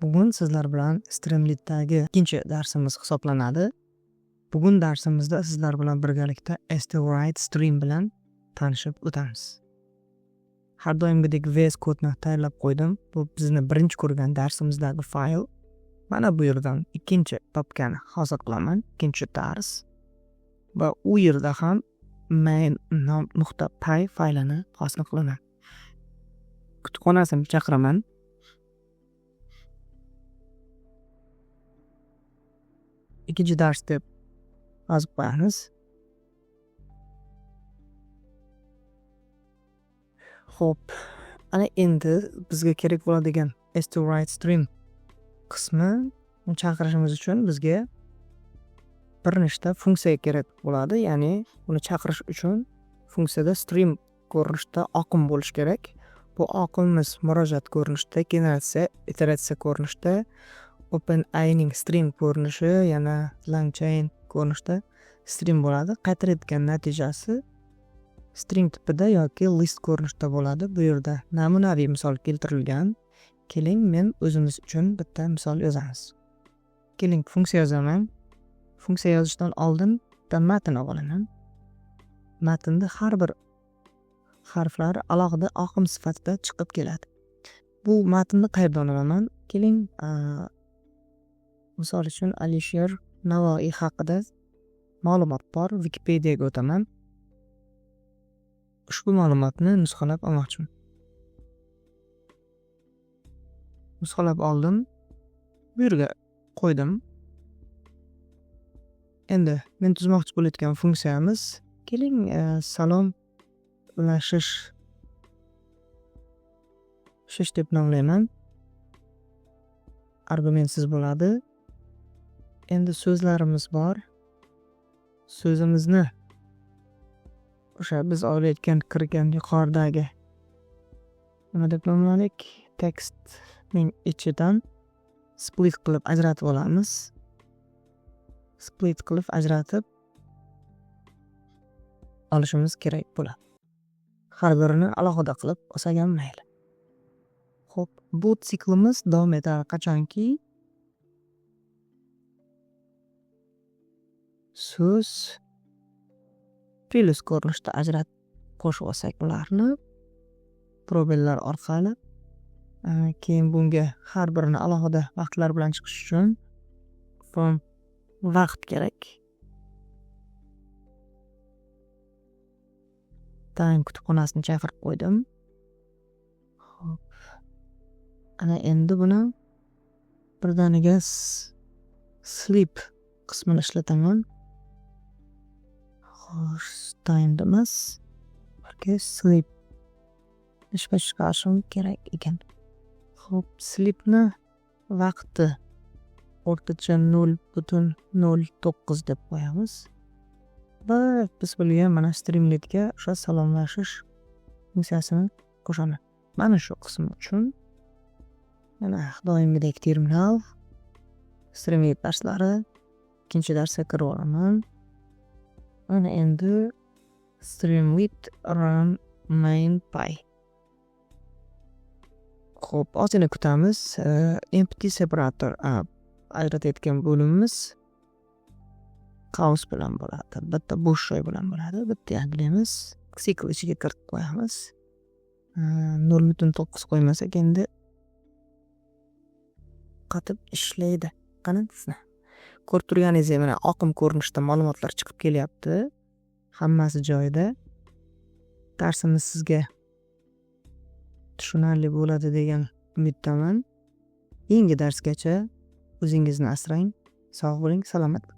Bugun sizlar bilan Streamlitdagi ikkinchi darsimiz hisoblanadi. Bugun darsimizda sizlar bilan birgalikda st_write_stream bilan tanishib o'tamiz. Har doimgidek VS Code'ni tayyorlab qo'ydim. Bu bizni birinchi ko'rgan darsimizdagi fayl. Mana bu yerdan ikkinchi papkani hosil qilaman, ikkinchi dars. Va u yerda ham main.py faylini hosil qilaman. Kutubxonasini chaqiraman. Ikkinchi dars deb yozib qo'yamiz. Xo'p, ana endi bizga kerak bo'ladigan st_write_stream qismi chaqirishimiz uchun bizga bir nechta funksiya kerak bo'ladi. Ya'ni uni chaqirish uchun funksiyada stream ko'rinishda oqim bo'lishi kerak. Bu oqimimiz murojaat ko'rinishida, generatsiya, iteratsiya ko'rinishida, OpenAIning stream ko'rinishi, yana LangChain ko'rinishda stream bo'ladi. Qaytarayotgan natijasi string tipida yoki list ko'rinishida bo'ladi. Bu yerda namunaviy misol keltirilgan. Keling, men o'zimiz uchun bitta misol yozamiz. Keling, funksiya yozaman. Funksiya yozishdan oldin bitta matn olib olaman. Matnda har bir harflari alohida oqim sifatida chiqib keladi. Bu matnni qayerdan olaman? Keling, misol uchun Alisher Navoiy haqida ma'lumot bor. Wikipediaga o'taman. Ushbu ma'lumotni nusxalab olmoqchiman. Nusxalab oldim. Bu yerga qo'ydim. Endi men tuzmoqchi bo'layotgan funksiyamiz, keling, salom ulashish shish deb nomlayman. Argumentsiz bo'ladi. Endi so'zlarimiz bor. So'zimizni o'sha biz olayotgan kirgan yuqoridagi nima deb nomladik? Tekstning ichidan split qilib ajratib olamiz. Split qilib ajratib olishimiz kerak bo'ladi. Har birini alohida qilib olsak ham mayli. Xo'p, bu siklimiz davom etadi qachonki so'z plus ko'rinishda ajratib qo'shib olsak ularni probellar orqali, keyin bunga har birini alohida vaqtlar bilan chiqish uchun from vaqt kerak. Time kutubxonasini chaqirib qo'ydim. Xo'p. Ana endi buni birdaniga sleep qismini ishlataman. Xo'sh, time emas, balki sleep ishga chiqarishim kerak ekan. Xo'p, sleepni vaqti o'rtacha 0.09 deb qo'yamiz. Va biz bilgan mana Streamlitga o'sha salomlashish funksiyasini qo'shaman. Mana shu qism uchun mana doimgidek terminal, Streamlit darslari, ikkinchi darsga kirib olaman. Mana endi Streamlit run main.py. Xo'p, ozgina kutamiz. Empty separator ajratayotgan bo'limimiz qavs bilan bo'ladi. Bitta bo'sh joy bilan bo'ladi. Bitta yangilaymiz. Sikl ichiga kiritib qo'yamiz. 0.9 qo'ymasak endi qatib ishlaydi. Qani sizni ko'rib turganingizdek mana oqim ko'rinishida ma'lumotlar chiqib kelyapti. Hammasi joyida. Darsimiz sizga tushunarli bo'ladi degan umiddaman. Keyingi darsgacha o'zingizni asrang. Sog' bo'ling, salomat bo'ling.